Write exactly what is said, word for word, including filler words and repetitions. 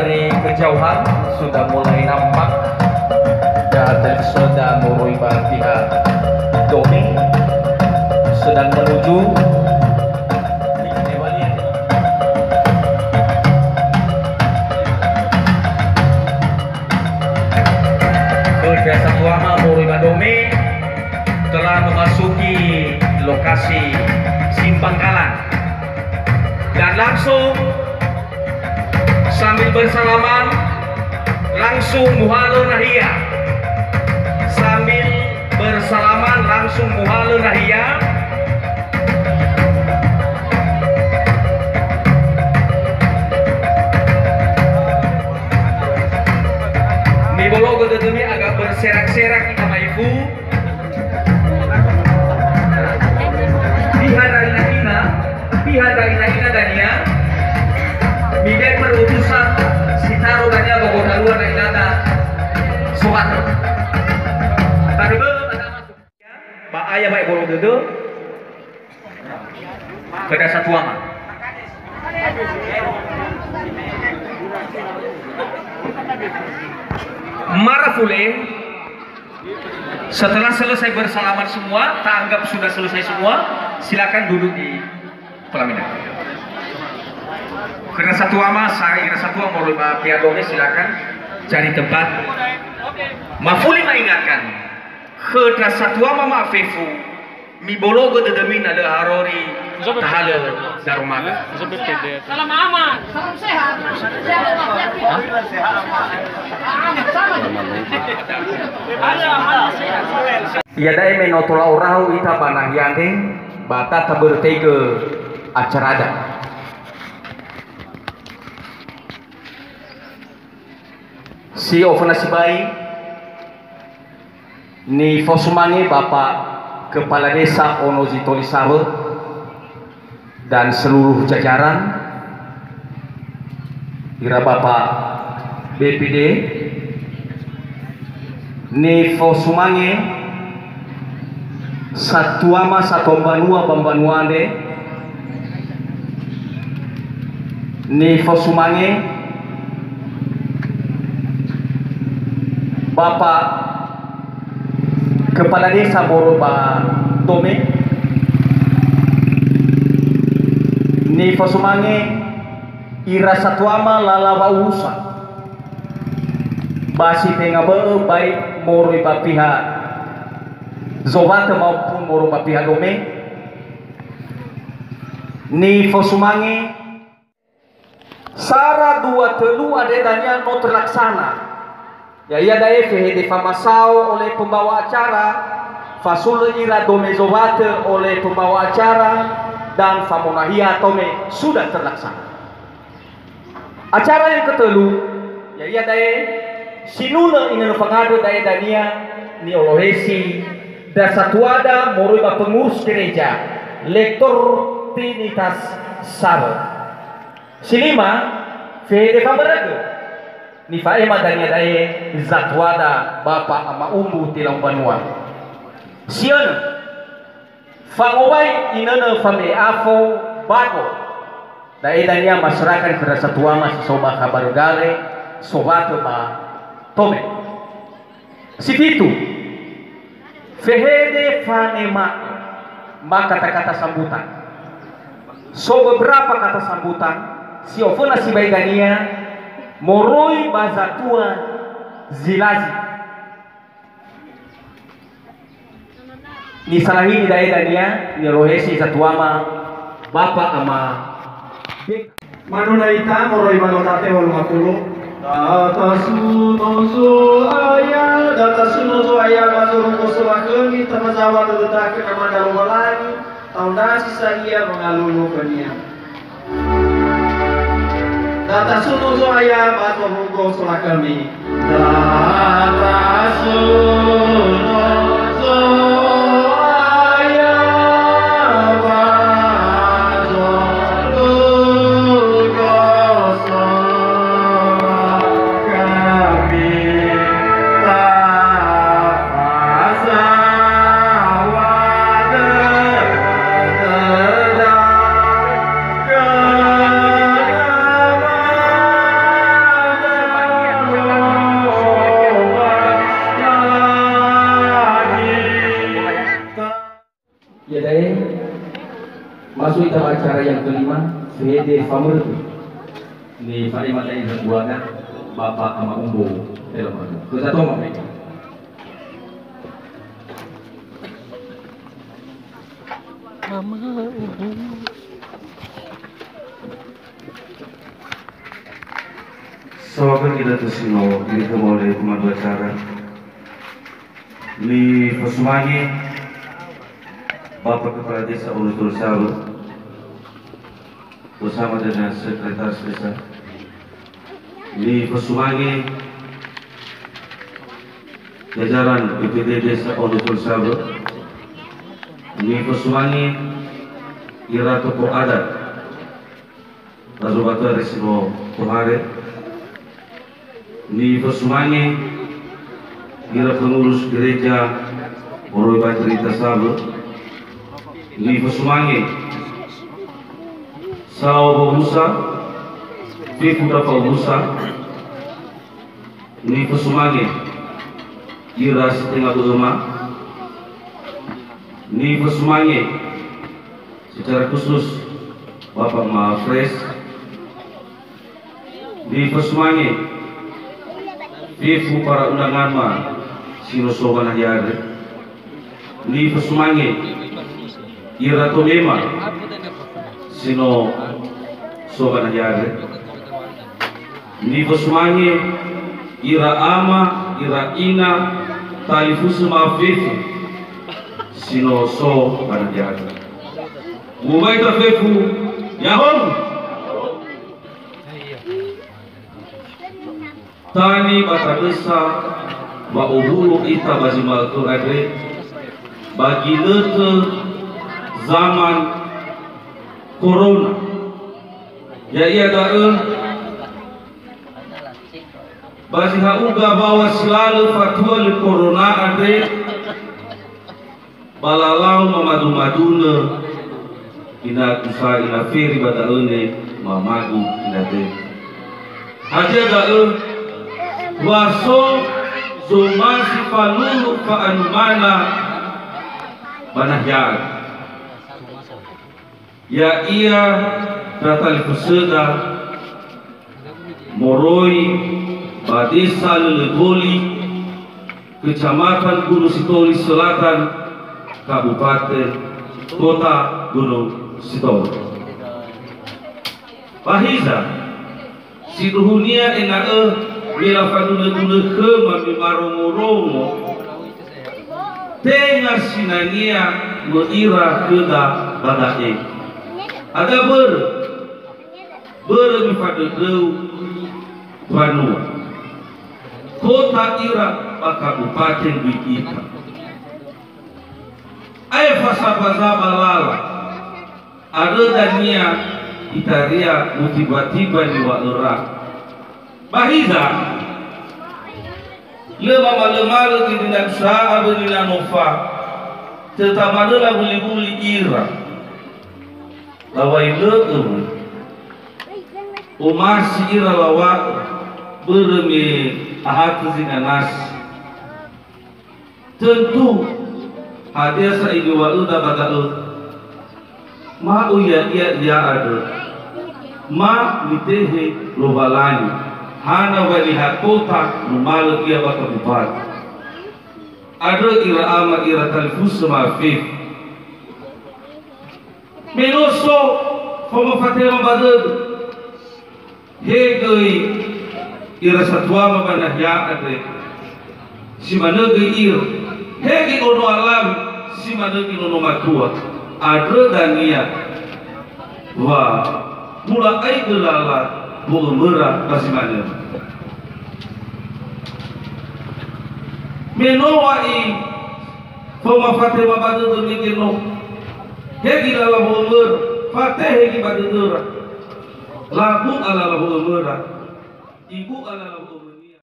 Dari kejauhan sudah mulai nampak. Dah terlihat sudah moroi ba pihak Dome sedang menuju. Khöda satuama moroi ba Dome telah memasuki lokasi Simpang Kalan. Dan langsung sambil bersalaman, langsung muhalö nahia. Sambil bersalaman, langsung muhalö nahia. Mibologö dödömi agak berserak-serak ita ma'ifu. Pihak dari Naina, pihak dari Naina dania, mibe perutusan si taro dania ba gotalua Nainada Sowato. Tadi be, ba ayah baik bolo dödö. Khöda satuama. Marafule, setelah selesai bersalaman semua, ta anggap sudah selesai semua, silakan duduk di pelaminan. Khöda satuama, sa ira satua moroi ba pihak Dome, silakan cari tempat. Mafuli maingatkan, khöda satuama ma'afefu, mibologö dödömi na lö harori tahalö darumaga. Salam aman, salam sehat. Iada'e me no tola orahu ita ba nahia andre, ba ta tabörötaigö acarada. Si oföna sibai, nifosumange Bapak Kepala Desa Ono Zitoli Sawe dan seluruh jajaran, ira Bapak B P D, nifosumange satuama satua mbanua ba mbanua andre, nifosumange Bapak Kepala Desa moroi ba Dome, nifosumange ira satuama lala wa'urusa ba si tenga bö'ö, baik moroi ba pihak Zowatö maupun moroi ba pihak Dome, nifosumange. Sara dua tölu andre dania no terlaksana. Ya'ia da'e fehede famasao oleh pembawa acara, fasulö ira Dome Zowatö oleh pembawa acara, dan famonahia Tome sudah terlaksana. Acara yang ketölu, ya'ia da'e sinunö inönö fangandrö da'e dania ni'olohesi ndra satuada moroi ba pengurus gereja, Lektor Trinitas Sawe. Si lima, fehede famörögö. Nifa'ema dania da'e zatuada Bapak Ama Umbu Tilau Mbanua. Si önö, fangowai inönö fame'e afo bago. Da'e dania masyarakat khöra satuama si so ba Kabarogale, Sowatö ba Tome. Si fitu, fehede fanema'ö ma kata-kata sambutan. So beberapa kata sambutan si oföna sibai dania moroi ba zatua zilazi. Nisalahini da'e dania ni'olohesi zatuama Bapak Ama Beka. Manuna ita moroi ba Lotate walu ngafulu. Datasuno Zo'aya, datasuno Zo'aya ba zorugo solakhömi, tafazaŵa dödöda khö Namada Lowalangi, taondrasi sa ia wangalulu khönia. Datasuno Zo'aya ba zorugo solakhömi. Datasuno Zo'aya ba zorugo solakhömi. Tafazaŵa dödöda khö Namada Eh, masuk ita ba acara yang kelima, Fehede Famrötö. Ni fa'ema da'e keluarga Bapak Ama Umbo Telomagu. Khöda toma mereka. Mama Umbo. Saŵakö gilötö si no irikhöma ole pemandu acara. Nifosumange Bapak Kepala Desa Ono Tolu Sawö bersama dengan Sekretaris Desa. Nifosumange jajaran B P D Desa Ono Tolu Sawö. Nifosumange ira tokoh adat. Razo Batare si no tohare, nifosumange ira pengurus gereja moroi ba Derita Sawö, nifosumange Sao Wawusa, fefu ndra Fawusa, nifosumange ira si tenga bö'öma, nifosumange secara khusus Bapak Mafres, nifosumange fefu para undanganma si no so ba nahia andre, nifosumange ira tomema si no so ba nahia andre, nifosumange ira ama, ira ina, talifusö ma'afefu si no so ba nahia andre. Mubai ta fefu, ya'ahowu! Tani ba tanösa wa'owulo ita ba zi ma'ökhö andre, ba gilötö zaman korona. Ya'ia da'ö, ba zi ha'uga mbaŵa si lalö fatua lö korona andre, ba lalau mamadu-madunö, ina tusa ina feri ba da'ö ne mamagu ina te. Hadia da'ö, wa so zomasi falulu fa'anumana ba nahia andre. Ya'ia ndra talifusöda moroi ba Desa Lölögoli, Kecamatan Gunung Sitoli Selatan, Kabupaten Kota Gunung Sitoli. Ba hiza, sindruhunia ena'ö me lafadunö-dunö khöma me marongo-rongo, tenga sinangea möira khöda ba da'e. Hadia börö, börö me fadödöu mbanua. Kota ira ba kabupaten gui ita. Aefa sambazamba lala. Andrö dania itaria mutiba-tiba niŵa'öra. Ba hiza, lö mamalö-malö zi nina dusa awö nina nofa, töta manö lawuli-wuli ira. Lawai lö'ö, omasi ira lawa'ö, börö me ahatö zinga nasi. Tentu, hadia sa iniŵa'öda ba da'ö? Ma oi ya'ia ia andrö. Ma nitehe Lowalangi, hana wa niha kota numalö ia ba kabupaten. Andrö ira ama ira talifusö ma'afefu. Me no so faoma fatema ba dödö. He göi ira satuama ba nahia andre, si manö göi ira. He göi ono alawe, si manö göi nono matua. Andrö dania wa mula'aigö lala wo'ömöra ba zi manö. Me no wa'i faoma fatema ba dödö mege no. He göi lala wo'ömöra, fatehe göi ba dödöra. Labu'a lala wo'ömöra. Ibu'a lala wo'ömöra.